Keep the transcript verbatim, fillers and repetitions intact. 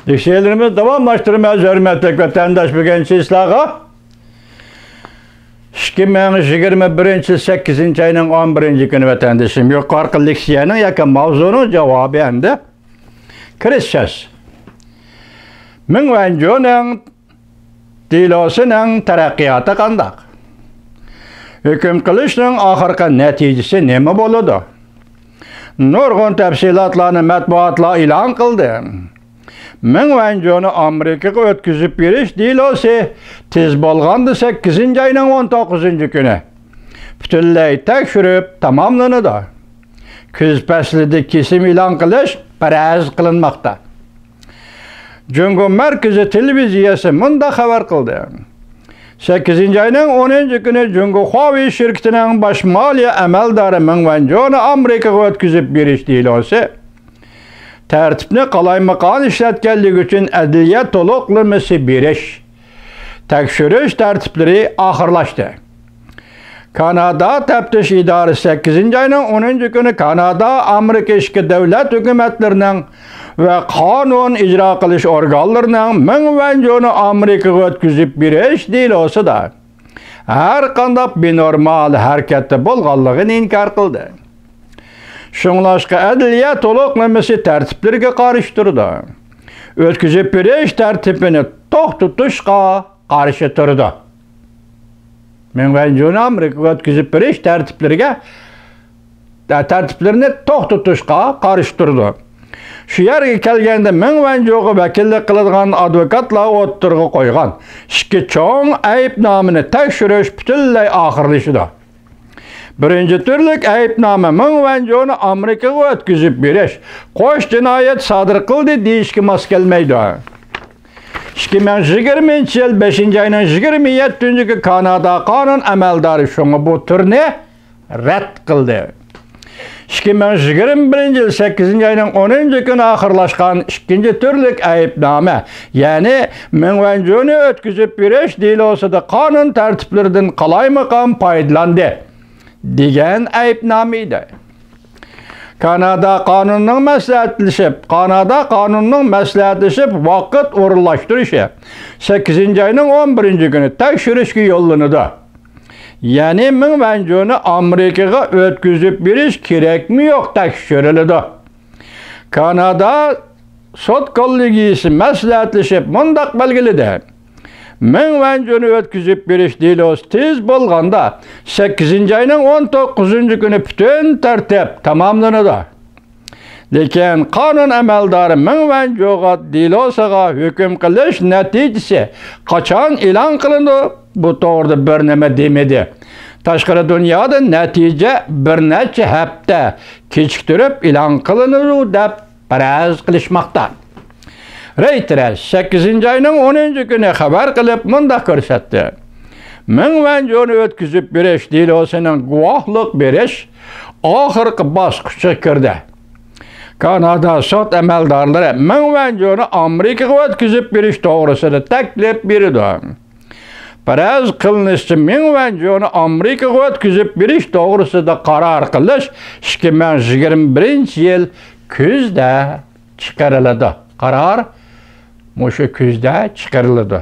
لېكسىيەلىرىمىزنى داۋاملاشتۇرىمىز، ھۆرمەتلىك ۋەتەنداش بۈگۈنچى سىلەرگە. ئىككى مىڭ يىگىرمە بىرىنچى يىل سەككىزىنچى ئاينىڭ ئون بىرىنچى كۈنى ۋەتەندىشىم يۇقىرىقى لېكسىيەنىڭ ياكى ماۋزۇنىڭ جاۋابى ئەمدى كىرىش سۆز. مېڭ ۋەنجۇنىڭ دېلوسىنىڭ تەرەققىياتى قانداق؟ ھۆكۈم قىلىشنىڭ ئاخىرقى نەتىجىسى نېمە بولىدۇ؟ نۇرغۇن تەپسىلاتلارنى مەتبۇئاتلار ئېلان قىلدى. مېڭ ۋەنجۇنى ئامېرىكىغا ئۆتكۈزۈپ بېرىش دېلوسى تېز بولغاندا سەككىزىنچى ئاينىڭ ئون توققۇزىنچى كۈنى پۈتۈنلەي تەكشۈرۈپ تاماملىنىدۇ. كۈز پەسلىدە كېسىم ئېلان قىلىش پەرەز قىلىنماقتا. جۇڭگو مەركىزىي تېلېۋىزىيەسى مۇنداق خەۋەر قىلدى: سەككىزىنچى ئاينىڭ ئونىنچى كۈنى جۇڭگو خۇاۋېي شىركىتىنىڭ باش مالىيە ئەمەلدارى مېڭ ۋەنجۇنى ئامېرىكىغا ئۆتكۈزۈپ بېرىش دېلوسى تەرتىپنى قالايمىقان ئىشلەتكەنلىكى ئۈچۈن ئەدلىيە تولۇقلىمىسى بېرىش، تەكشۈرۈش تەرتىپلىرى ئاخىرلاشتى. كانادا تەپتىش ئىدارىسى سەككىزىنچى ئاينىڭ ئونىنچى كۈنى كانادا، ئامېرىكا ئىچكى دۆلەت ھۆكۈمەتلىرىنىڭ ۋە قانۇن ئىجرا قىلىش ئورگانلىرىنىڭ مېڭ ۋەنجۇنى ئامېرىكىغا ئۆتكۈزۈپ بېرىش دېلوسىدا ھەر قانداق بىنورمال ھەرىكەتتە بولغانلىقىنى ئىنكار قىلدى. شۇڭلاشقا ئەدلىيە تولۇقلىمىسى تەرتىپلىرىگە قارشى تۇرىدۇ. ئۆتكۈزۈپ بېرىش تەرتىپىنى توختىتىشقا قارشى تۇرىدۇ. مېڭ ۋەنجۇنى ئامېرىكىغا ئۆتكۈزۈپ بېرىش تەرتىپلىرىگە، تەرتىپلىرىنى توختىتىشقا قارشى تۇرىدۇ. شۇ يەرگە كەلگەندە، مېڭ ۋەنجۇغا ۋەكىللىك قىلىدىغان ئادۋوكاتلار ئوتتۇرىغا قويغان ئىككى چوڭ ئەيىبنامىنى تەكشۈرۈش پۈتۈنلەي ئاخىرلىشىدۇ. بىرىنچى تۈرلۈك ئەيىبنامە مېڭ ۋەنجۇنى ئامېرىكىغا ئۆتكۈزۈپ بېرىش قوش جىنايەت سادىر قىلدى دېيىشكە ماس كەلمەيدۇ. ئىككى مىڭ يىگىرمىنچى يىل بەشىنچى ئاينىڭ يىگىرمە يەتتىنچى كۈنى كانادا قانۇن ئەمەلدارى شۇڭا بۇ تۈرنى رەت قىلدى. ئىككى مىڭ يىگىرمە بىرىنچى يىل سەككىزىنچى ئاينىڭ ئونىنچى كۈنى ئاخىرلاشقان ئىككىنچى تۈرلۈك ئەيىبنامە، يەنى مېڭ ۋەنجۇنى ئۆتكۈزۈپ بېرىش دېلوسىدا قانۇن تەرتىپلىرىدىن قالايمىقان پايدىلاندى، دېگەن ئەيىبنامە ئىدى. كانادا قانۇننىڭ مەسلىھەتلىشىپ، كانادا قانۇننىڭ مەسلىھەتلىشىپ ۋاقىت ئورۇنلاشتۇرۇشى سەككىزىنچى ئاينىڭ ئون بىرىنچى كۈنى تەكشۈرۈشكە يوللىنىدۇ. يەنى مېڭ ۋەنجۇنى ئامېرىكىغا ئۆتكۈزۈپ بېرىش كېرەكمۇ يوق تەكشۈرۈلىدۇ. كانادا سوت كوللېگىيىسى مەسلىھەتلىشىپ مۇنداق بەلگىلىدى: مېڭ ۋەنجۇنى ئۆتكۈزۈپ بېرىش دېلوسى تېز بولغاندا سەككىزىنچى ئاينىڭ ئون توققۇزىنچى كۈنى پۈتۈن تەرتىپ تاماملىنىدۇ. لېكىن قانۇن ئەمەلدارى مېڭ ۋەنجۇغا دېلوسىغا ھۆكۈم قىلىش نەتىجىسى قاچان ئېلان قىلىنىدۇ، بۇ توغرىدا بىر نېمە دېمىدى. تاشقىرى دۇنيادا نەتىجە بىر نەچچە ھەپتە كېچىكتۈرۈپ ئېلان قىلىنىدۇ دەپ پەرەز قىلىشماقتا. رەيتېرس سەككىزىنچى ئاينىڭ ئونىنچى كۈنى خەۋەر قىلىپ مۇنداق كۆرسەتتى: مېڭ ۋەنجۇنى ئۆتكۈزۈپ بېرىش دېلوسىنىڭ گۇۋاھلىق بېرىش ئاخىرقى باسقۇچقا كىردى. كانادا سوت ئەمەلدارلىرى مېڭ ۋەنجۇنى ئامېرىكىغا ئۆتكۈزۈپ بېرىش توغرىسىدا تەكلىپ بېرىدۇ. پەرەز قىلىنىشىچە، مېڭ ۋەنجۇنى ئامېرىكىغا ئۆتكۈزۈپ بېرىش توغرىسىدا قارار قىلىش ئىككى مىڭ يىگىرمە بىرىنچى يىل كۈزدە چىقىرىلىدۇ. قارار مۇشۇ كۈزدە چىقىرىلىدۇ.